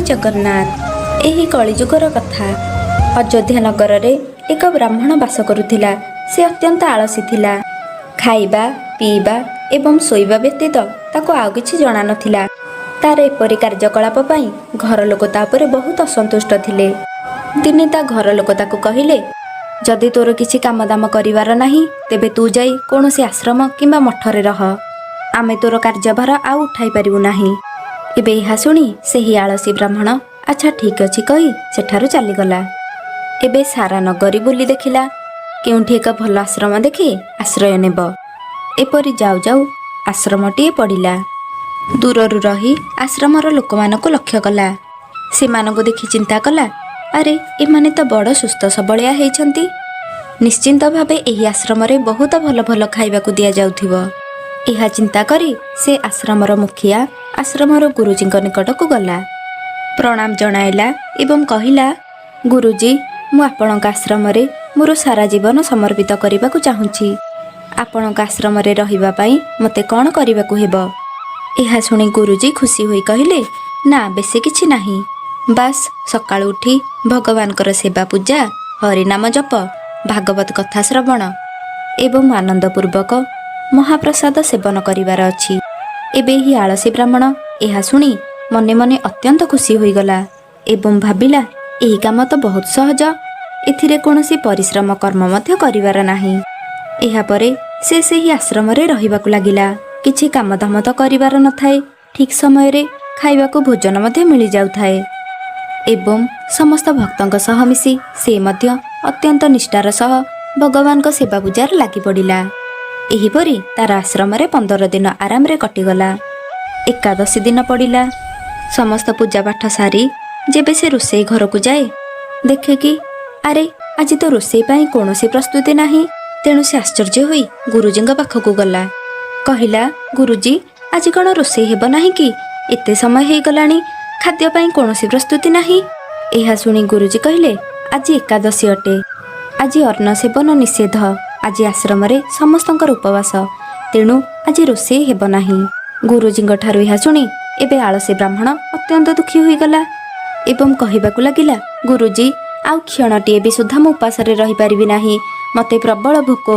ଜଗନ୍ନାଥ। ଏହି କଳିଯୁଗର କଥା। ଅଯୋଧ୍ୟା ନଗରରେ ଏକ ବ୍ରାହ୍ମଣ ବାସ କରୁଥିଲା। ସେ ଅତ୍ୟନ୍ତ ଆଳସୀ ଥିଲା। ଖାଇବା, ପିଇବା ଏବଂ ଶୋଇବା ବ୍ୟତୀତ ତାକୁ ଆଉ କିଛି ଜଣା ନଥିଲା। ତାର ଏପରି କାର୍ଯ୍ୟକଳାପ ପାଇଁ ଘର ଲୋକ ତା ଉପରେ ବହୁତ ଅସନ୍ତୁଷ୍ଟ ଥିଲେ। ଦିନେ ତା ଘର ଲୋକ ତାକୁ କହିଲେ, ଯଦି ତୋର କିଛି କାମଦାମ କରିବାର ନାହିଁ, ତେବେ ତୁ ଯାଇ କୌଣସି ଆଶ୍ରମ କିମ୍ବା ମଠରେ ରହ। ଆମେ ତୋର କାର୍ଯ୍ୟଭାର ଆଉ ଉଠାଇ ପାରିବୁ ନାହିଁ। ଏବେ ଏହା ଶୁଣି ସେହି ଆଳସୀ ବ୍ରାହ୍ମଣ ଆଚ୍ଛା, ଠିକ୍ ଅଛି କହି ସେଠାରୁ ଚାଲିଗଲା। ଏବେ ସାରା ନଗରୀ ବୁଲି ଦେଖିଲା, କେଉଁଠି ଏକ ଭଲ ଆଶ୍ରମ ଦେଖି ଆଶ୍ରୟ ନେବ। ଏପରି ଯାଉ ଯାଉ ଆଶ୍ରମଟିଏ ପଡ଼ିଲା। ଦୂରରୁ ରହି ଆଶ୍ରମର ଲୋକମାନଙ୍କୁ ଲକ୍ଷ୍ୟ କଲା। ସେମାନଙ୍କୁ ଦେଖି ଚିନ୍ତା କଲା, ଆରେ, ଏମାନେ ତ ବଡ଼ ସୁସ୍ଥ ସବଳିଆ ହେଇଛନ୍ତି। ନିଶ୍ଚିନ୍ତ ଭାବେ ଏହି ଆଶ୍ରମରେ ବହୁତ ଭଲ ଭଲ ଖାଇବାକୁ ଦିଆଯାଉଥିବ। ଏହା ଚିନ୍ତା କରି ସେ ଆଶ୍ରମର ମୁଖିଆ, ଆଶ୍ରମର ଗୁରୁଜୀଙ୍କ ନିକଟକୁ ଗଲା। ପ୍ରଣାମ ଜଣାଇଲା ଏବଂ କହିଲା, ଗୁରୁଜୀ, ମୁଁ ଆପଣଙ୍କ ଆଶ୍ରମରେ ମୋର ସାରା ଜୀବନ ସମର୍ପିତ କରିବାକୁ ଚାହୁଁଛି। ଆପଣଙ୍କ ଆଶ୍ରମରେ ରହିବା ପାଇଁ ମୋତେ କ'ଣ କରିବାକୁ ହେବ? ଏହା ଶୁଣି ଗୁରୁଜୀ ଖୁସି ହୋଇ କହିଲେ, ନା, ବେଶୀ କିଛି ନାହିଁ। ବାସ୍, ସକାଳୁ ଉଠି ଭଗବାନଙ୍କର ସେବା ପୂଜା, ହରିନାମ ଜପ, ଭାଗବତ କଥା ଶ୍ରବଣ ଏବଂ ଆନନ୍ଦପୂର୍ବକ ମହାପ୍ରସାଦ ସେବନ କରିବାର ଅଛି। ଏବେ ଏହି ଆଳସୀ ବ୍ରାହ୍ମଣ ଏହା ଶୁଣି ମନେ ମନେ ଅତ୍ୟନ୍ତ ଖୁସି ହୋଇଗଲା ଏବଂ ଭାବିଲା, ଏହି କାମ ତ ବହୁତ ସହଜ। ଏଥିରେ କୌଣସି ପରିଶ୍ରମ କର୍ମ ମଧ୍ୟ କରିବାର ନାହିଁ। ଏହାପରେ ସେ ସେହି ଆଶ୍ରମରେ ରହିବାକୁ ଲାଗିଲା। କିଛି କାମଧାମ ତ କରିବାର ନଥାଏ, ଠିକ୍ ସମୟରେ ଖାଇବାକୁ ଭୋଜନ ମଧ୍ୟ ମିଳିଯାଉଥାଏ ଏବଂ ସମସ୍ତ ଭକ୍ତଙ୍କ ସହ ମିଶି ସେ ମଧ୍ୟ ଅତ୍ୟନ୍ତ ନିଷ୍ଠାର ସହ ଭଗବାନଙ୍କ ସେବା ପୂଜାରେ ଲାଗି ପଡ଼ିଲା। ଏହିପରି ତାର ଆଶ୍ରମରେ 15 ଦିନ ଆରାମରେ କଟିଗଲା। ଏକାଦଶୀ ଦିନ ପଡ଼ିଲା। ସମସ୍ତ ପୂଜା ପାଠ ସାରି ଯେବେ ସେ ରୋଷେଇ ଘରକୁ ଯାଏ, ଦେଖେ କି ଆରେ, ଆଜି ତ ରୋଷେଇ ପାଇଁ କୌଣସି ପ୍ରସ୍ତୁତି ନାହିଁ। ତେଣୁ ସେ ଆଶ୍ଚର୍ଯ୍ୟ ହୋଇ ଗୁରୁଜୀଙ୍କ ପାଖକୁ ଗଲା। କହିଲା, ଗୁରୁଜୀ, ଆଜି କ'ଣ ରୋଷେଇ ହେବ ନାହିଁ କି? ଏତେ ସମୟ ହେଇଗଲାଣି, ଖାଦ୍ୟ ପାଇଁ କୌଣସି ପ୍ରସ୍ତୁତି ନାହିଁ। ଏହା ଶୁଣି ଗୁରୁଜୀ କହିଲେ, ଆଜି ଏକାଦଶୀ ଅଟେ। ଆଜି ଅନ୍ନ ସେବନ ନିଷେଧ। ଆଜି ଆଶ୍ରମରେ ସମସ୍ତଙ୍କର ଉପବାସ। ତେଣୁ ଆଜି ରୋଷେଇ ହେବ ନାହିଁ। ଗୁରୁଜୀଙ୍କ ଠାରୁ ଏହା ଶୁଣି ଏବେ ଆଳସୀ ବ୍ରାହ୍ମଣ ଅତ୍ୟନ୍ତ ଦୁଃଖୀ ହୋଇଗଲା ଏବଂ କହିବାକୁ ଲାଗିଲା, ଗୁରୁଜୀ, ଆଉ କ୍ଷଣଟିଏ ବି ସୁଦ୍ଧା ମୁଁ ଉପାସରେ ରହିପାରିବି ନାହିଁ। ମୋତେ ପ୍ରବଳ ଭୋକ।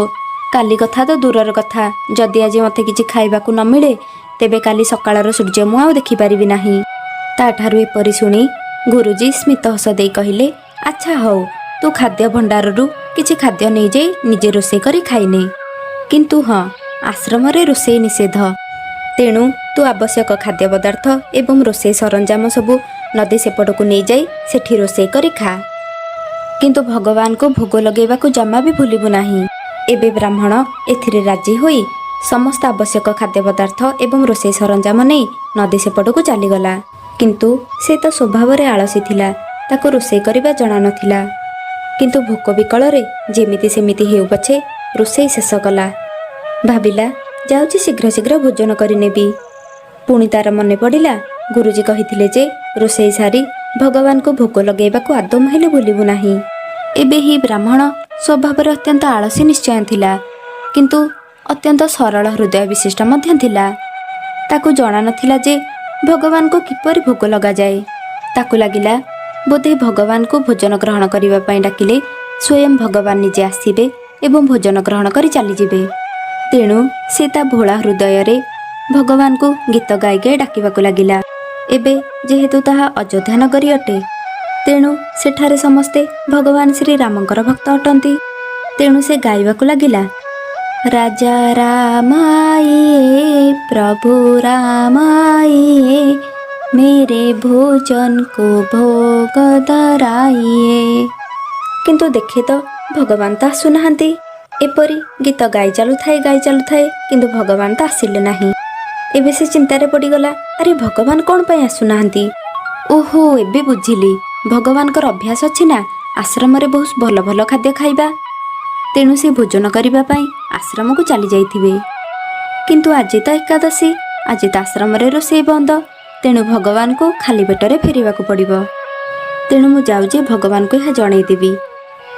କାଲି କଥା ତ ଦୂରର କଥା, ଯଦି ଆଜି ମୋତେ କିଛି ଖାଇବାକୁ ନ ମିଳେ, ତେବେ କାଲି ସକାଳର ସୂର୍ଯ୍ୟ ମୁଁ ଆଉ ଦେଖିପାରିବି ନାହିଁ। ତାଠାରୁ ଏପରି ଶୁଣି ଗୁରୁଜୀ ସ୍ମିତ ହସ ଦେଇ କହିଲେ, ଆଚ୍ଛା ହଉ, ତୁ ଖାଦ୍ୟ ଭଣ୍ଡାରରୁ କିଛି ଖାଦ୍ୟ ନେଇଯାଇ ନିଜେ ରୋଷେଇ କରି ଖାଇନେ। କିନ୍ତୁ ହଁ, ଆଶ୍ରମରେ ରୋଷେଇ ନିଷେଧ। ତେଣୁ ତୁ ଆବଶ୍ୟକ ଖାଦ୍ୟ ପଦାର୍ଥ ଏବଂ ରୋଷେଇ ସରଞ୍ଜାମ ସବୁ ନଦୀ ସେପଟକୁ ନେଇଯାଇ ସେଠି ରୋଷେଇ କରି ଖା। କିନ୍ତୁ ଭଗବାନଙ୍କୁ ଭୋଗ ଲଗେଇବାକୁ ଜମା ବି ଭୁଲିବୁ ନାହିଁ। ଏବେ ବ୍ରାହ୍ମଣ ଏଥିରେ ରାଜି ହୋଇ ସମସ୍ତ ଆବଶ୍ୟକ ଖାଦ୍ୟ ପଦାର୍ଥ ଏବଂ ରୋଷେଇ ସରଞ୍ଜାମ ନେଇ ନଦୀ ସେପଟକୁ ଚାଲିଗଲା। କିନ୍ତୁ ସେ ତ ସ୍ୱଭାବରେ ଆଳସୀ ଥିଲା। ତାକୁ ରୋଷେଇ କରିବା ଜଣା ନଥିଲା। କିନ୍ତୁ ଭୋକ ବିକଳରେ ଯେମିତି ସେମିତି ହେଉ ପଛେ ରୋଷେଇ ଶେଷ କଲା। ଭାବିଲା, ଯାଉଛି ଶୀଘ୍ର ଶୀଘ୍ର ଭୋଜନ କରିନେବି। ପୁଣି ତାର ମନେ ପଡ଼ିଲା, ଗୁରୁଜୀ କହିଥିଲେ ଯେ ରୋଷେଇ ସାରି ଭଗବାନଙ୍କୁ ଭୋଗ ଲଗେଇବାକୁ ଆଦୌ ହେଲେ ଭୁଲିବୁ ନାହିଁ। ଏବେ ଏହି ବ୍ରାହ୍ମଣ ସ୍ୱଭାବରେ ଅତ୍ୟନ୍ତ ଆଳସୀ ନିଶ୍ଚୟ ଥିଲା, କିନ୍ତୁ ଅତ୍ୟନ୍ତ ସରଳ ହୃଦୟ ବିଶିଷ୍ଟ ମଧ୍ୟ ଥିଲା। ତାକୁ ଜଣା ନଥିଲା ଯେ ଭଗବାନଙ୍କୁ କିପରି ଭୋଗ ଲଗାଯାଏ। ତାକୁ ଲାଗିଲା, ବୋଧେ ଭଗବାନଙ୍କୁ ଭୋଜନ ଗ୍ରହଣ କରିବା ପାଇଁ ଡାକିଲେ ସ୍ୱୟଂ ଭଗବାନ ନିଜେ ଆସିବେ ଏବଂ ଭୋଜନ ଗ୍ରହଣ କରି ଚାଲିଯିବେ। ତେଣୁ ସେ ତା ଭୋଳା ହୃଦୟରେ ଭଗବାନଙ୍କୁ ଗୀତ ଗାଇ ଗାଇ ଡାକିବାକୁ ଲାଗିଲା। ଏବେ ଯେହେତୁ ତାହା ଅଯୋଧ୍ୟା ନଗରୀ ଅଟେ, ତେଣୁ ସେଠାରେ ସମସ୍ତେ ଭଗବାନ ଶ୍ରୀରାମଙ୍କର ଭକ୍ତ ଅଟନ୍ତି। ତେଣୁ ସେ ଗାଇବାକୁ ଲାଗିଲା, राजा राम आइए, प्रभु राम आइए, मेरे भोजन को भोग धराइए। କିନ୍ତୁ ଦେଖେ ତ, ଭଗବାନ ତ ଆସୁନାହାନ୍ତି। ଏପରି ଗୀତ ଗାଇ ଚାଲୁଥାଏ, ଗାଇ ଚାଲୁଥାଏ, କିନ୍ତୁ ଭଗବାନ ତ ଆସିଲେ ନାହିଁ। ଏବେ ସେ ଚିନ୍ତାରେ ପଡ଼ିଗଲା, ଆରେ, ଭଗବାନ କ'ଣ ପାଇଁ ଆସୁନାହାନ୍ତି? ଓହୋ, ଏବେ ବୁଝିଲି। ଭଗବାନଙ୍କର ଅଭ୍ୟାସ ଅଛି ନା ଆଶ୍ରମରେ ବହୁତ ଭଲ ଭଲ ଖାଦ୍ୟ ଖାଇବା। ତେଣୁ ସେ ଭୋଜନ କରିବା ପାଇଁ ଆଶ୍ରମକୁ ଚାଲି ଯାଇଥିବେ। କିନ୍ତୁ ଆଜି ତ ଏକାଦଶୀ, ଆଜି ତ ଆଶ୍ରମରେ ରୋଷେଇ ବନ୍ଦ। ତେଣୁ ଭଗବାନଙ୍କୁ ଖାଲି ପେଟରେ ଫେରିବାକୁ ପଡ଼ିବ। ତେଣୁ ମୁଁ ଯାଉଛି, ଭଗବାନଙ୍କୁ ଏହା ଜଣେଇଦେବି।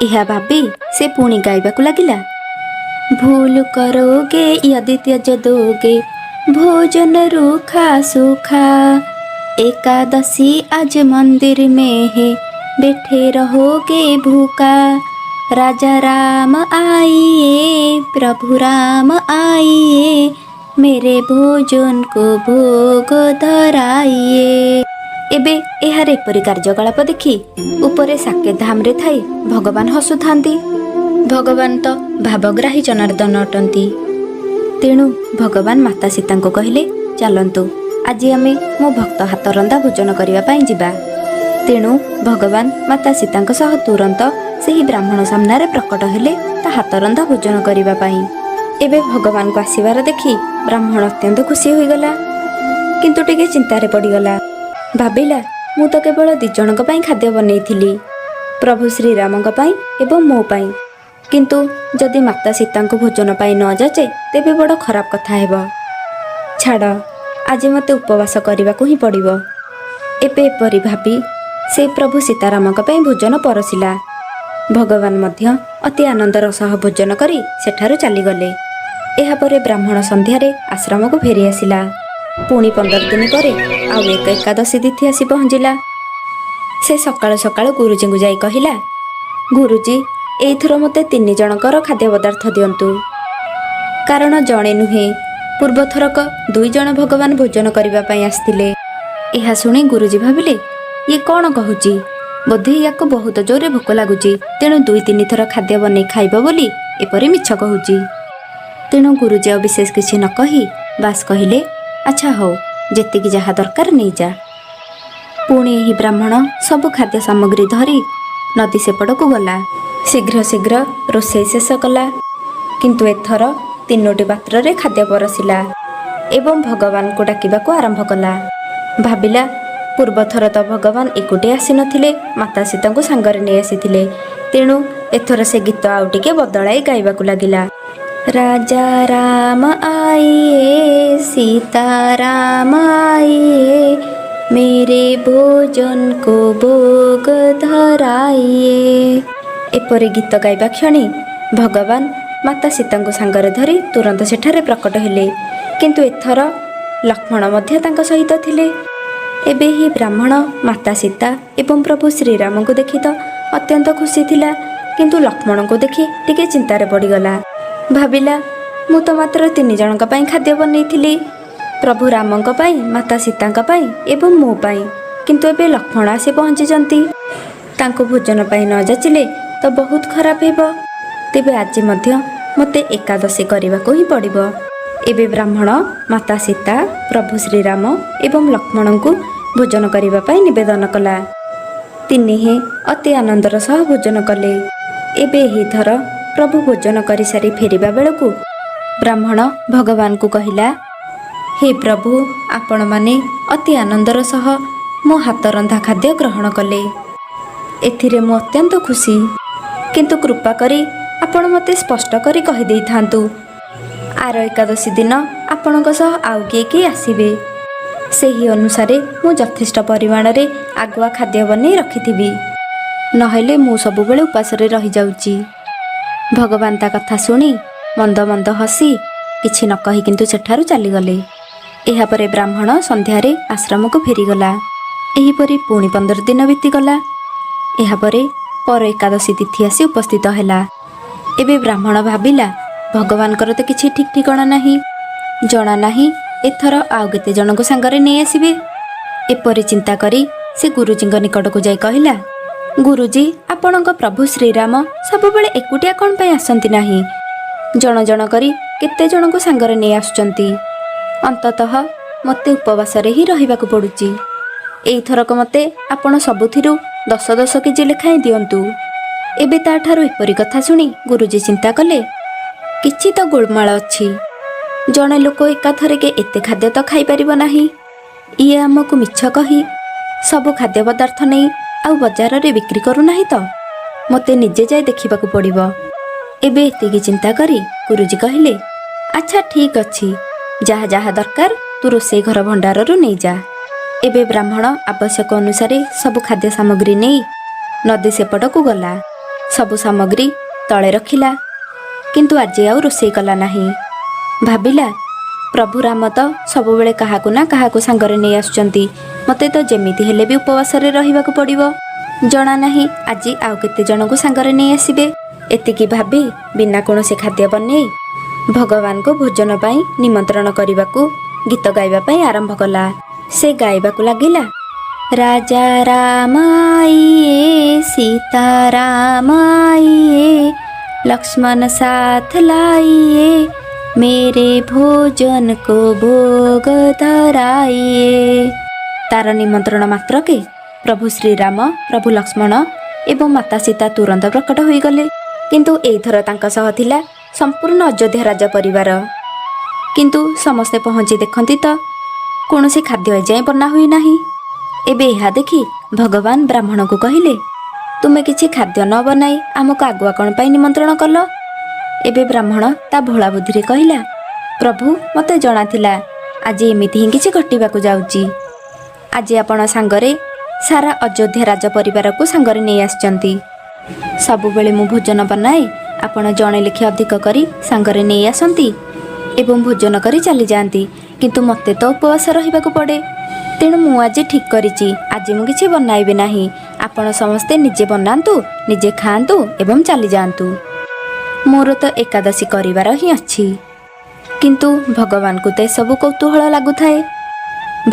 ଏହା ଭାବି ସେ ପୁଣି ଗାଇବାକୁ ଲାଗିଲା, भूल करोगे यदि त्यज दोगे भोजन रूखा सूखा। एकादशी आज मंदिर में है, बैठे रहोगे भूखा। राजा राम आइए, प्रभु राम आइए, मेरे भोजन को भोग धराइए। ଏବେ ଏହାର ଏପରି କାର୍ଯ୍ୟକଳାପ ଦେଖି ଉପରେ ସାକେତ ଧାମରେ ଥାଇ ଭଗବାନ ହସୁଥାନ୍ତି। ଭଗବାନ ତ ଭାବଗ୍ରାହୀ ଜନାର୍ଦ୍ଦନ ଅଟନ୍ତି। ତେଣୁ ଭଗବାନ ମାତା ସୀତାଙ୍କୁ କହିଲେ, ଚାଲନ୍ତୁ, ଆଜି ଆମେ ମୋ ଭକ୍ତ ହାତ ରନ୍ଧା ଭୋଜନ କରିବା ପାଇଁ ଯିବା। ତେଣୁ ଭଗବାନ ମାତା ସୀତାଙ୍କ ସହ ତୁରନ୍ତ ସେହି ବ୍ରାହ୍ମଣ ସାମ୍ନାରେ ପ୍ରକଟ ହେଲେ ତା ହାତ ରନ୍ଧା ଭୋଜନ କରିବା ପାଇଁ। ଏବେ ଭଗବାନଙ୍କୁ ଆସିବାର ଦେଖି ବ୍ରାହ୍ମଣ ଅତ୍ୟନ୍ତ ଖୁସି ହୋଇଗଲା, କିନ୍ତୁ ଟିକେ ଚିନ୍ତାରେ ପଡ଼ିଗଲା। ଭାବିଲା, ମୁଁ ତ କେବଳ ଦି ଜଣଙ୍କ ପାଇଁ ଖାଦ୍ୟ ବନେଇଥିଲି, ପ୍ରଭୁ ଶ୍ରୀରାମଙ୍କ ପାଇଁ ଏବଂ ମୋ ପାଇଁ। କିନ୍ତୁ ଯଦି ମାତା ସୀତାଙ୍କୁ ଭୋଜନ ପାଇଁ ନ ଯାଚେ, ତେବେ ବଡ଼ ଖରାପ କଥା ହେବ। ଛାଡ଼, ଆଜି ମୋତେ ଉପବାସ କରିବାକୁ ହିଁ ପଡ଼ିବ। ଏବେ ଏପରି ଭାବି ସେ ପ୍ରଭୁ ସୀତାରାମଙ୍କ ପାଇଁ ଭୋଜନ ପରସିଲା। ଭଗବାନ ମଧ୍ୟ ଅତି ଆନନ୍ଦର ସହ ଭୋଜନ କରି ସେଠାରୁ ଚାଲିଗଲେ। ଏହାପରେ ବ୍ରାହ୍ମଣ ସନ୍ଧ୍ୟାରେ ଆଶ୍ରମକୁ ଫେରି ଆସିଲା। ପୁଣି 15 ଦିନ ପରେ ଆଉ ଏକ ଏକାଦଶୀ ତିଥି ଆସି ପହଞ୍ଚିଲା। ସେ ସକାଳୁ ସକାଳୁ ଗୁରୁଜୀଙ୍କୁ ଯାଇ କହିଲା, ଗୁରୁଜୀ, ଏଇଥର ମୋତେ ତିନି ଜଣଙ୍କର ଖାଦ୍ୟ ପଦାର୍ଥ ଦିଅନ୍ତୁ। କାରଣ ଜଣେ ନୁହେଁ, ପୂର୍ବଥରକ ଦୁଇ ଜଣ ଭଗବାନ ଭୋଜନ କରିବା ପାଇଁ ଆସିଥିଲେ। ଏହା ଶୁଣି ଗୁରୁଜୀ ଭାବିଲେ, ଇଏ କ'ଣ କହୁଛି? ବୋଧେ ୟାକୁ ବହୁତ ଜୋରରେ ଭୋକ ଲାଗୁଛି, ତେଣୁ ଦୁଇ ତିନି ଥର ଖାଦ୍ୟ ବନେଇ ଖାଇବ ବୋଲି ଏପରି ମିଛ କହୁଛି। ତେଣୁ ଗୁରୁଜୀ ଆଉ ବିଶେଷ କିଛି ନ କହି ବାସ୍ କହିଲେ, ଆଚ୍ଛା ହଉ, ଯେତିକି ଯାହା ଦରକାର ନେଇଯା। ପୁଣି ଏହି ବ୍ରାହ୍ମଣ ସବୁ ଖାଦ୍ୟ ସାମଗ୍ରୀ ଧରି ନଦୀ ସେପଟକୁ ଗଲା। ଶୀଘ୍ର ଶୀଘ୍ର ରୋଷେଇ ଶେଷ କଲା, କିନ୍ତୁ ଏଥର ତିନୋଟି ପାତ୍ରରେ ଖାଦ୍ୟ ପରସିଲା ଏବଂ ଭଗବାନଙ୍କୁ ଡାକିବାକୁ ଆରମ୍ଭ କଲା। ଭାବିଲା, ପୂର୍ବଥର ତ ଭଗବାନ ଏକୁଟିଆ ଆସିନଥିଲେ, ମାତା ସୀତାଙ୍କୁ ସାଙ୍ଗରେ ନେଇ ଆସିଥିଲେ। ତେଣୁ ଏଥର ସେ ଗୀତ ଆଉ ଟିକେ ବଦଳାଇ ଗାଇବାକୁ ଲାଗିଲା। ରାଜା ରାମ ଆଇଏ, ସୀତା ରାମ ଆଇଏ, मेरे ଭୋଜନ को ଭୋଗ ଧରାଇଏ। ଏପରି ଗୀତ ଗାଇବା କ୍ଷଣି ଭଗବାନ ମାତା ସୀତାଙ୍କୁ ସାଙ୍ଗରେ ଧରି ତୁରନ୍ତ ସେଠାରେ ପ୍ରକଟ ହେଲେ, କିନ୍ତୁ ଏଥର ଲକ୍ଷ୍ମଣ ମଧ୍ୟ ତାଙ୍କ ସହିତ ଥିଲେ। ଏବେ ଏହି ବ୍ରାହ୍ମଣ ମାତା ସୀତା ଏବଂ ପ୍ରଭୁ ଶ୍ରୀରାମଙ୍କୁ ଦେଖି ତ ଅତ୍ୟନ୍ତ ଖୁସି ଥିଲା, କିନ୍ତୁ ଲକ୍ଷ୍ମଣଙ୍କୁ ଦେଖି ଟିକେ ଚିନ୍ତାରେ ପଡ଼ିଗଲା। ଭାବିଲା, ମୁଁ ତ ମାତ୍ର ତିନି ଜଣଙ୍କ ପାଇଁ ଖାଦ୍ୟ ବନେଇଥିଲି, ପ୍ରଭୁ ରାମଙ୍କ ପାଇଁ, ମାତା ସୀତାଙ୍କ ପାଇଁ ଏବଂ ମୋ ପାଇଁ। କିନ୍ତୁ ଏବେ ଲକ୍ଷ୍ମଣ ଆସି ପହଞ୍ଚିଛନ୍ତି। ତାଙ୍କୁ ଭୋଜନ ପାଇଁ ନ ଯାଚିଲେ ତ ବହୁତ ଖରାପ ହେବ। ତେବେ ଆଜି ମଧ୍ୟ ମୋତେ ଏକାଦଶୀ କରିବାକୁ ହିଁ ପଡ଼ିବ। ଏବେ ବ୍ରାହ୍ମଣ ମାତା ସୀତା, ପ୍ରଭୁ ଶ୍ରୀରାମ ଏବଂ ଲକ୍ଷ୍ମଣଙ୍କୁ ଭୋଜନ କରିବା ପାଇଁ ନିବେଦନ କଲା। ତିନିହେଁ ଅତି ଆନନ୍ଦର ସହ ଭୋଜନ କଲେ। ଏବେ ଏହି ଥର ପ୍ରଭୁ ଭୋଜନ କରିସାରି ଫେରିବା ବେଳକୁ ବ୍ରାହ୍ମଣ ଭଗବାନଙ୍କୁ କହିଲା, ହେ ପ୍ରଭୁ, ଆପଣମାନେ ଅତି ଆନନ୍ଦର ସହ ମୋ ହାତ ରନ୍ଧା ଖାଦ୍ୟ ଗ୍ରହଣ କଲେ, ଏଥିରେ ମୁଁ ଅତ୍ୟନ୍ତ ଖୁସି। କିନ୍ତୁ କୃପା କରି ଆପଣ ମୋତେ ସ୍ପଷ୍ଟ କରି କହିଦେଇଥାନ୍ତୁ, ଆର ଏକାଦଶୀ ଦିନ ଆପଣଙ୍କ ସହ ଆଉ କିଏ କିଏ ଆସିବେ। ସେହି ଅନୁସାରେ ମୁଁ ଯଥେଷ୍ଟ ପରିମାଣରେ ଆଗୁଆ ଖାଦ୍ୟ ବନେଇ ରଖିଥିବି। ନହେଲେ ମୁଁ ସବୁବେଳେ ଉପାସରେ ରହିଯାଉଛି। ଭଗବାନ ତା କଥା ଶୁଣି ମନ୍ଦ ମନ୍ଦ ହସି କିଛି ନ କହି କିନ୍ତୁ ସେଠାରୁ ଚାଲିଗଲେ। ଏହାପରେ ବ୍ରାହ୍ମଣ ସନ୍ଧ୍ୟାରେ ଆଶ୍ରମକୁ ଫେରିଗଲା। ଏହିପରି ପୁଣି 15 ଦିନ ବିତିଗଲା। ଏହାପରେ ପର ଏକାଦଶୀ ତିଥି ଆସି ଉପସ୍ଥିତ ହେଲା। ଏବେ ବ୍ରାହ୍ମଣ ଭାବିଲା, ଭଗବାନଙ୍କର ତ କିଛି ଠିକ୍ ଠିକଣା ନାହିଁ, ଜଣା ନାହିଁ ଏଥର ଆଉ କେତେ ଜଣଙ୍କୁ ସାଙ୍ଗରେ ନେଇ ଆସିବେ। ଏପରି ଚିନ୍ତା କରି ସେ ଗୁରୁଜୀଙ୍କ ନିକଟକୁ ଯାଇ କହିଲା, ଗୁରୁଜୀ, ଆପଣଙ୍କ ପ୍ରଭୁ ଶ୍ରୀରାମ ସବୁବେଳେ ଏକୁଟିଆ କ'ଣ ପାଇଁ ଆସନ୍ତି ନାହିଁ? ଜଣ ଜଣ କରି କେତେ ଜଣଙ୍କୁ ସାଙ୍ଗରେ ନେଇ ଆସୁଛନ୍ତି। ଅନ୍ତତଃ ମୋତେ ଉପବାସରେ ହିଁ ରହିବାକୁ ପଡ଼ୁଛି। ଏଇଥରକ ମୋତେ ଆପଣ ସବୁଥିରୁ 10 10 କେଜି ଲେଖାଏଁ ଦିଅନ୍ତୁ। ଏବେ ତାଠାରୁ ଏପରି କଥା ଶୁଣି ଗୁରୁଜୀ ଚିନ୍ତା କଲେ, କିଛି ତ ଗୋଳମାଳ ଅଛି। ଜଣେ ଲୋକ ଏକାଥରକେ ଏତେ ଖାଦ୍ୟ ତ ଖାଇପାରିବ ନାହିଁ। ଇଏ ଆମକୁ ମିଛ କହି ସବୁ ଖାଦ୍ୟ ପଦାର୍ଥ ନେଇ ଆଉ ବଜାରରେ ବିକ୍ରି କରୁନାହିଁ ତ? ମୋତେ ନିଜେ ଯାଇ ଦେଖିବାକୁ ପଡ଼ିବ। ଏବେ ଏତିକି ଚିନ୍ତା କରି ଗୁରୁଜୀ କହିଲେ, ଆଚ୍ଛା ଠିକ୍ ଅଛି, ଯାହା ଯାହା ଦରକାର ତୁ ରୋଷେଇ ଘର ଭଣ୍ଡାରରୁ ନେଇଯା। ଏବେ ବ୍ରାହ୍ମଣ ଆବଶ୍ୟକ ଅନୁସାରେ ସବୁ ଖାଦ୍ୟ ସାମଗ୍ରୀ ନେଇ ନଦୀ ସେପଟକୁ ଗଲା। ସବୁ ସାମଗ୍ରୀ ତଳେ ରଖିଲା, କିନ୍ତୁ ଆଜି ଆଉ ରୋଷେଇ କଲା ନାହିଁ। ଭାବିଲା, ପ୍ରଭୁ ରାମ ତ ସବୁବେଳେ କାହାକୁ ନା କାହାକୁ ସାଙ୍ଗରେ ନେଇ ଆସୁଛନ୍ତି। ମୋତେ ତ ଯେମିତି ହେଲେ ବି ଉପବାସରେ ରହିବାକୁ ପଡ଼ିବ। ଜଣା ନାହିଁ ଆଜି ଆଉ କେତେ ଜଣଙ୍କୁ ସାଙ୍ଗରେ ନେଇ ଆସିବେ। ଏତିକି ଭାବି ବିନା କୌଣସି ଖାଦ୍ୟ ବନେଇ ଭଗବାନଙ୍କୁ ଭୋଜନ ପାଇଁ ନିମନ୍ତ୍ରଣ କରିବାକୁ ଗୀତ ଗାଇବା ପାଇଁ ଆରମ୍ଭ କଲା। ସେ ଗାଇବାକୁ ଲାଗିଲା, ରାଜା ରାମ ଆଇଏ, ସୀତା ରାମ ଆଇଏ, ଲକ୍ଷ୍ମଣ ସାଥ ଲାଇଏ, मेरे ଭୋଜନ को ଭୋଗ ଧରାଇଏ। ତାର ନିମନ୍ତ୍ରଣ ମାତ୍ରକେ ପ୍ରଭୁ ଶ୍ରୀରାମ, ପ୍ରଭୁ ଲକ୍ଷ୍ମଣ ଏବଂ ମାତା ସୀତା ତୁରନ୍ତ ପ୍ରକଟ ହୋଇଗଲେ। କିନ୍ତୁ ଏଇଥର ତାଙ୍କ ସହ ଥିଲା ସମ୍ପୂର୍ଣ୍ଣ ଅଯୋଧ୍ୟା ରାଜ ପରିବାର। କିନ୍ତୁ ସମସ୍ତେ ପହଞ୍ଚି ଦେଖନ୍ତି ତ କୌଣସି ଖାଦ୍ୟ ଏଯାଏଁ ବନା ହୋଇନାହିଁ। ଏବେ ଏହା ଦେଖି ଭଗବାନ ବ୍ରାହ୍ମଣକୁ କହିଲେ, ତୁମେ କିଛି ଖାଦ୍ୟ ନ ବନାଇ ଆମକୁ ଆଗୁଆ କ'ଣ ପାଇଁ ନିମନ୍ତ୍ରଣ କଲ? ଏବେ ବ୍ରାହ୍ମଣ ତା ଭୋଳା ବୁଦ୍ଧିରେ କହିଲା, ପ୍ରଭୁ, ମୋତେ ଜଣାଥିଲା ଆଜି ଏମିତି ହିଁ କିଛି ଘଟିବାକୁ ଯାଉଛି। ଆଜି ଆପଣ ସାଙ୍ଗରେ ସାରା ଅଯୋଧ୍ୟା ରାଜ ପରିବାରକୁ ସାଙ୍ଗରେ ନେଇ ଆସିଛନ୍ତି। ସବୁବେଳେ ମୁଁ ଭୋଜନ ବନାଏ, ଆପଣ ଜଣେ ଲେଖେ ଅଧିକ କରି ସାଙ୍ଗରେ ନେଇ ଆସନ୍ତି ଏବଂ ଭୋଜନ କରି ଚାଲିଯାଆନ୍ତି। କିନ୍ତୁ ମୋତେ ତ ଉପବାସ ରହିବାକୁ ପଡ଼େ। ତେଣୁ ମୁଁ ଆଜି ଠିକ୍ କରିଛି, ଆଜି ମୁଁ କିଛି ବନାଇବି ନାହିଁ। ଆପଣ ସମସ୍ତେ ନିଜେ ବନାନ୍ତୁ, ନିଜେ ଖାଆନ୍ତୁ ଏବଂ ଚାଲିଯାଆନ୍ତୁ। ମୋର ତ ଏକାଦଶୀ କରିବାର ହିଁ ଅଛି। କିନ୍ତୁ ଭଗବାନଙ୍କୁ ତ ଏସବୁ କୌତୂହଳ ଲାଗୁଥାଏ।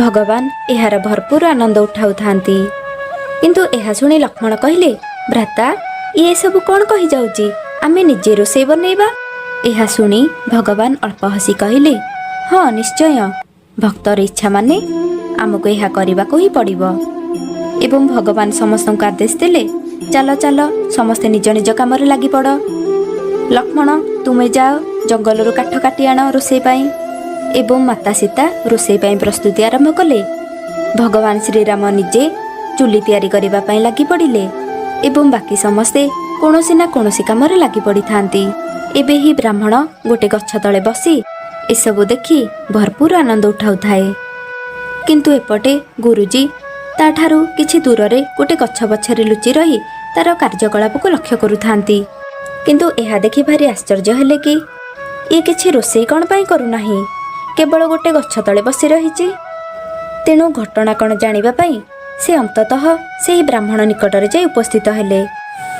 ଭଗବାନ ଏହାର ଭରପୁର ଆନନ୍ଦ ଉଠାଉଥାନ୍ତି। କିନ୍ତୁ ଏହା ଶୁଣି ଲକ୍ଷ୍ମଣ କହିଲେ, ଭ୍ରାତା, ଇଏ ସବୁ କ'ଣ କହିଯାଉଛି? ଆମେ ନିଜେ ରୋଷେଇ ବନେଇବା? ଏହା ଶୁଣି ଭଗବାନ ଅଳ୍ପ ହସି କହିଲେ, ହଁ ନିଶ୍ଚୟ, ଭକ୍ତର ଇଚ୍ଛା ମାନେ ଆମକୁ ଏହା କରିବାକୁ ହିଁ ପଡ଼ିବ। ଏବଂ ଭଗବାନ ସମସ୍ତଙ୍କୁ ଆଦେଶ ଦେଲେ, ଚାଲ ଚାଲ, ସମସ୍ତେ ନିଜ ନିଜ କାମରେ ଲାଗିପଡ଼। ଲକ୍ଷ୍ମଣ, ତୁମେ ଯାଅ, ଜଙ୍ଗଲରୁ କାଠ କାଟି ଆଣ ରୋଷେଇ ପାଇଁ। ଏବଂ ମାତା ସୀତା ରୋଷେଇ ପାଇଁ ପ୍ରସ୍ତୁତି ଆରମ୍ଭ କଲେ। ଭଗବାନ ଶ୍ରୀରାମ ନିଜେ ଚୁଲି ତିଆରି କରିବା ପାଇଁ ଲାଗି ପଡ଼ିଲେ ଏବଂ ବାକି ସମସ୍ତେ କୌଣସି ନା କୌଣସି କାମରେ ଲାଗି ପଡ଼ିଥାନ୍ତି। ଏବେ ହିଁ ବ୍ରାହ୍ମଣ ଗୋଟେ ଗଛ ତଳେ ବସି ଏସବୁ ଦେଖି ଭରପୁର ଆନନ୍ଦ ଉଠାଉଥାଏ। କିନ୍ତୁ ଏପଟେ ଗୁରୁଜୀ ତାଠାରୁ କିଛି ଦୂରରେ ଗୋଟେ ଗଛ ପଛରେ ଲୁଚି ରହି ତାର କାର୍ଯ୍ୟକଳାପକୁ ଲକ୍ଷ୍ୟ କରୁଥାନ୍ତି। କିନ୍ତୁ ଏହା ଦେଖି ଭାରି ଆଶ୍ଚର୍ଯ୍ୟ ହେଲେ କି ଇଏ କିଛି ରୋଷେଇ କ'ଣ ପାଇଁ କରୁନାହିଁ, କେବଳ ଗୋଟେ ଗଛ ତଳେ ବସି ରହିଛି। ତେଣୁ ଘଟଣା କ'ଣ ଜାଣିବା ପାଇଁ ସେ ଅନ୍ତତଃ ସେହି ବ୍ରାହ୍ମଣ ନିକଟରେ ଯାଇ ଉପସ୍ଥିତ ହେଲେ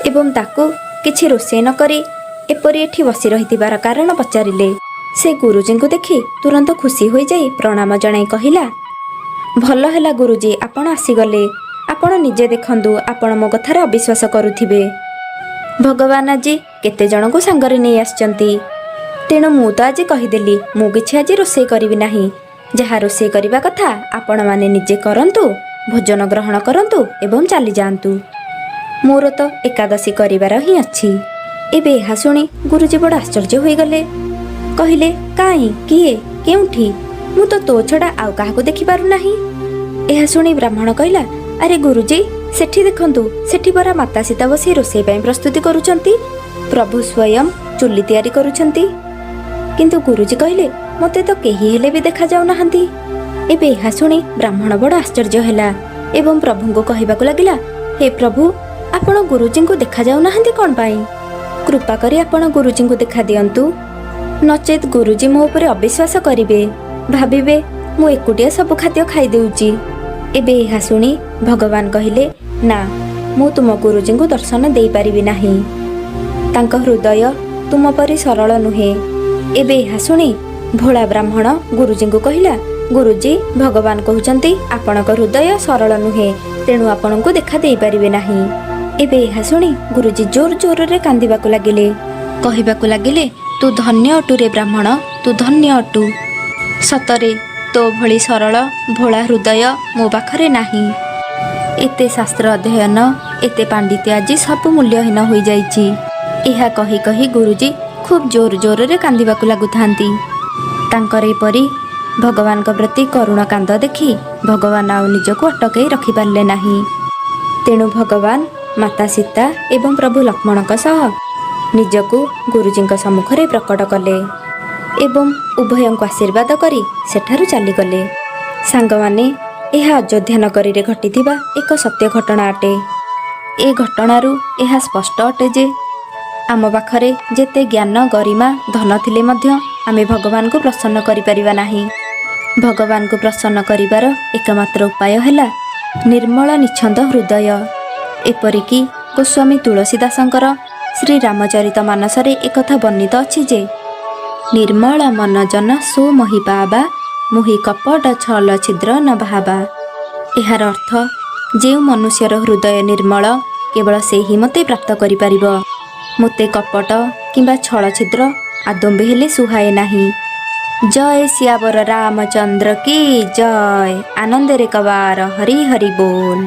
ଏବଂ ତାକୁ କିଛି ରୋଷେଇ ନ କରି ଏପରି ଏଠି ବସି ରହିଥିବାର କାରଣ ପଚାରିଲେ। ସେ ଗୁରୁଜୀଙ୍କୁ ଦେଖି ତୁରନ୍ତ ଖୁସି ହୋଇଯାଇ ପ୍ରଣାମ ଜଣାଇ କହିଲା, ଭଲ ହେଲା ଗୁରୁଜୀ, ଆପଣ ଆସିଗଲେ। ଆପଣ ନିଜେ ଦେଖନ୍ତୁ, ଆପଣ ମୋ କଥାରେ ଅବିଶ୍ୱାସ କରୁଥିବେ। ଭଗବାନ ଆଜି କେତେ ଜଣଙ୍କୁ ସାଙ୍ଗରେ ନେଇ ଆସିଛନ୍ତି। ତେଣୁ ମୁଁ ତ ଆଜି କହିଦେଲି, ମୁଁ କିଛି ଆଜି ରୋଷେଇ କରିବି ନାହିଁ। ଯାହା ରୋଷେଇ କରିବା କଥା ଆପଣମାନେ ନିଜେ କରନ୍ତୁ, ଭୋଜନ ଗ୍ରହଣ କରନ୍ତୁ ଏବଂ ଚାଲିଯାଆନ୍ତୁ। ମୋର ତ ଏକାଦଶୀ କରିବାର ହିଁ ଅଛି। ଏବେ ଏହା ଶୁଣି ଗୁରୁଜୀ ବଡ଼ ଆଶ୍ଚର୍ଯ୍ୟ ହୋଇଗଲେ। କହିଲେ, କାହିଁ, କିଏ, କେଉଁଠି? ମୁଁ ତ ତୋ ଛଡ଼ା ଆଉ କାହାକୁ ଦେଖିପାରୁନାହିଁ। ଏହା ଶୁଣି ବ୍ରାହ୍ମଣ କହିଲା, ଆରେ ଗୁରୁଜୀ, ସେଠି ଦେଖନ୍ତୁ, ସେଠି ପରା ମାତା ସୀତା ବସି ରୋଷେଇ ପାଇଁ ପ୍ରସ୍ତୁତି କରୁଛନ୍ତି। ପ୍ରଭୁ ସ୍ୱୟଂ ଚୁଲି ତିଆରି କରୁଛନ୍ତି। କିନ୍ତୁ ଗୁରୁଜୀ କହିଲେ, ମୋତେ ତ କେହି ହେଲେ ବି ଦେଖାଯାଉନାହାନ୍ତି। ଏବେ ଏହା ଶୁଣି ବ୍ରାହ୍ମଣ ବଡ଼ ଆଶ୍ଚର୍ଯ୍ୟ ହେଲା ଏବଂ ପ୍ରଭୁଙ୍କୁ କହିବାକୁ ଲାଗିଲା, ହେ ପ୍ରଭୁ, ଆପଣ ଗୁରୁଜୀଙ୍କୁ ଦେଖାଯାଉନାହାନ୍ତି କ'ଣ ପାଇଁ? କୃପା କରି ଆପଣ ଗୁରୁଜୀଙ୍କୁ ଦେଖା ଦିଅନ୍ତୁ, ନଚେତ୍ ଗୁରୁଜୀ ମୋ ଉପରେ ଅବିଶ୍ୱାସ କରିବେ, ଭାବିବେ ମୁଁ ଏକୁଟିଆ ସବୁ ଖାଦ୍ୟ ଖାଇଦେଉଛି। ଏବେ ଏହା ଶୁଣି ଭଗବାନ କହିଲେ, ନା, ମୁଁ ତୁମ ଗୁରୁଜୀଙ୍କୁ ଦର୍ଶନ ଦେଇପାରିବି ନାହିଁ। ତାଙ୍କ ହୃଦୟ ତୁମ ପରି ସରଳ ନୁହେଁ। ଏବେ ଏହା ଶୁଣି ଭୋଳା ବ୍ରାହ୍ମଣ ଗୁରୁଜୀଙ୍କୁ କହିଲା, ଗୁରୁଜୀ, ଭଗବାନ କହୁଛନ୍ତି ଆପଣଙ୍କ ହୃଦୟ ସରଳ ନୁହେଁ, ତେଣୁ ଆପଣଙ୍କୁ ଦେଖା ଦେଇପାରିବେ ନାହିଁ। ଏବେ ଏହା ଶୁଣି ଗୁରୁଜୀ ଜୋର ଜୋରରେ କାନ୍ଦିବାକୁ ଲାଗିଲେ। କହିବାକୁ ଲାଗିଲେ, ତୁ ଧନ୍ୟ ଅଟୁ ରେ ବ୍ରାହ୍ମଣ, ତୁ ଧନ୍ୟ ଅଟୁ। ସତରେ ତୋ ଭଳି ସରଳ ଭୋଳା ହୃଦୟ ମୋ ପାଖରେ ନାହିଁ। ଏତେ ଶାସ୍ତ୍ର ଅଧ୍ୟୟନ, ଏତେ ପାଣ୍ଡିତ୍ୟ ଆଜି ସବୁ ମୂଲ୍ୟହୀନ ହୋଇଯାଇଛି। ଏହା କହି କହି ଗୁରୁଜୀ ଖୁବ୍ ଜୋର ଜୋରରେ କାନ୍ଦିବାକୁ ଲାଗୁଥାନ୍ତି। ତାଙ୍କର ଏପରି ଭଗବାନଙ୍କ ପ୍ରତି କରୁଣ କାନ୍ଦ ଦେଖି ଭଗବାନ ଆଉ ନିଜକୁ ଅଟକେଇ ରଖିପାରିଲେ ନାହିଁ। ତେଣୁ ଭଗବାନ ମାତା ସୀତା ଏବଂ ପ୍ରଭୁ ଲକ୍ଷ୍ମଣଙ୍କ ସହ ନିଜକୁ ଗୁରୁଜୀଙ୍କ ସମ୍ମୁଖରେ ପ୍ରକଟ କଲେ ଏବଂ ଉଭୟଙ୍କୁ ଆଶୀର୍ବାଦ କରି ସେଠାରୁ ଚାଲିଗଲେ। ସାଙ୍ଗମାନେ, ଏହା ଅଯୋଧ୍ୟା ନଗରୀରେ ଘଟିଥିବା ଏକ ସତ୍ୟ ଘଟଣା ଅଟେ। ଏ ଘଟଣାରୁ ଏହା ସ୍ପଷ୍ଟ ଅଟେ ଯେ ଆମ ପାଖରେ ଯେତେ ଜ୍ଞାନ, ଗରିମା, ଧନ ଥିଲେ ମଧ୍ୟ ଆମେ ଭଗବାନଙ୍କୁ ପ୍ରସନ୍ନ କରିପାରିବା ନାହିଁ। ଭଗବାନଙ୍କୁ ପ୍ରସନ୍ନ କରିବାର ଏକମାତ୍ର ଉପାୟ ହେଲା ନିର୍ମଳ ନିଚ୍ଛନ୍ଦ ହୃଦୟ। ଏପରିକି ଗୋସ୍ୱାମୀ ତୁଳସୀ ଦାସଙ୍କର ଶ୍ରୀ ରାମଚରିତ ମାନସରେ ଏକଥା ବର୍ଣ୍ଣିତ ଅଛି ଯେ, ନିର୍ମଳ ମନ ଜନ ସୋ ମହି ପାବା, ମୁହି କପଟ ଛଲ ଛିଦ୍ର ନ ଭାବା। ଏହାର ଅର୍ଥ, ଯେଉଁ ମନୁଷ୍ୟର ହୃଦୟ ନିର୍ମଳ, କେବଳ ସେ ହିଁ ମୋତେ ପ୍ରାପ୍ତ କରିପାରିବ। ମୋତେ କପଟ କିମ୍ବା ଛଳ ଛିଦ୍ର ଆଦୌ ବି ହେଲେ ସୁହାଏ ନାହିଁ। ଜୟ ସିଆବର ରାମଚନ୍ଦ୍ର କି ଜୟ। ଆନନ୍ଦରେ କବାର ହରି ହରି ବୋଲ।